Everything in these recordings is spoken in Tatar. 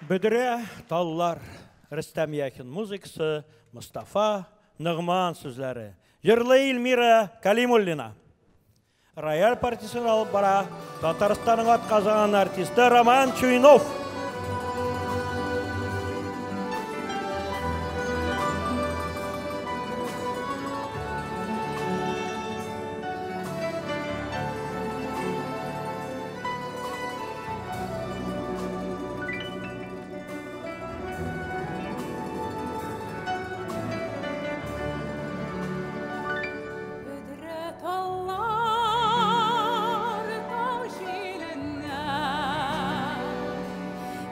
Бөдрә таллар, Рөстәм Яхин музыкасы, Мостафа Ногман сүзләре. Җырлый Эльмира Калимуллина. Рояль партиясен алып бара Татарстанның атказанган артисты Роман Чуйнов. Бөдрә таллар тау җиленнән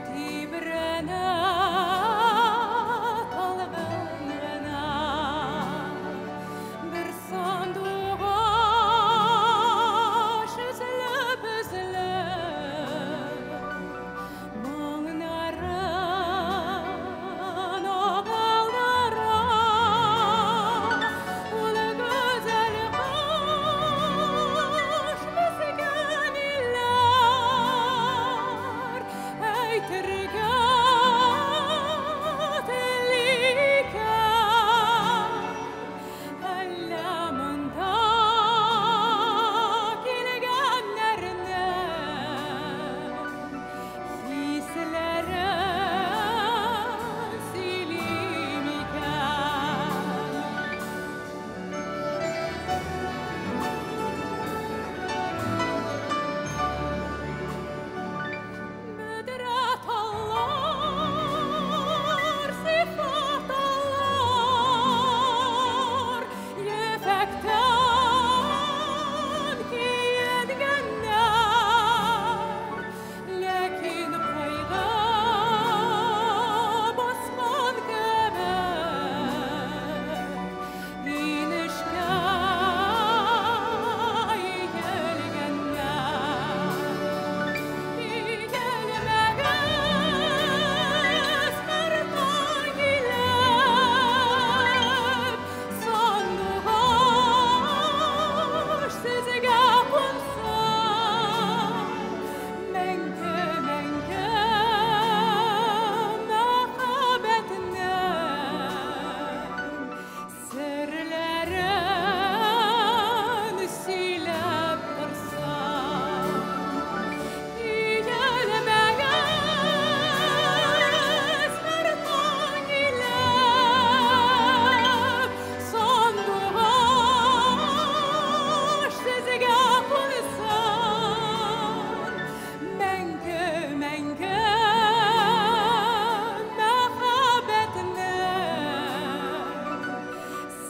тибрәнә талгын гына. Бер сандугач өзелеп-өзелеп моңнарын агылдыра. Ул гүзәл кош безгә ниләр әйтергә тели икән? Әллә монда килгәннәрнең хисләрен сөйли микән? Бөдрә таллар, зифа таллар, ефәктән киенгәннәр, ләкин кайгы баскан кебек инешкә иелгәннәр. Иелмәгез һәр таң килеп, сандугач сезгә кунсын. Мәңге, мәңге мәхәббәтнең серләрен сөйләп торсын. Иелмәгез һәр таң килеп, сандугач сезгә кунсын. Мәңге, мәңге мәхәббәтнең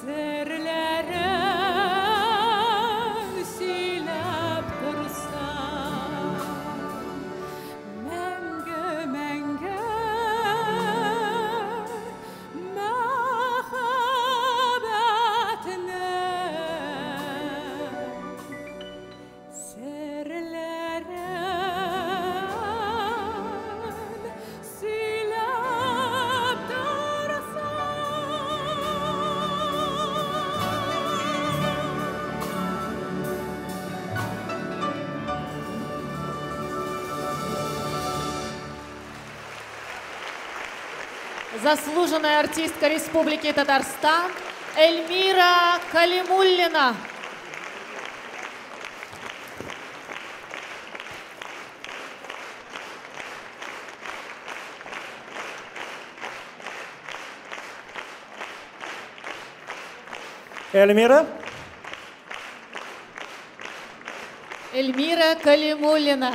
серләрен сөйләп торсын. Мәңге, мәңге мәхәббәтнең серләрен сөйләп торсын. Заслуженная артистка Республики Татарстан Эльмира Калимуллина. Эльмира. Эльмира Калимуллина.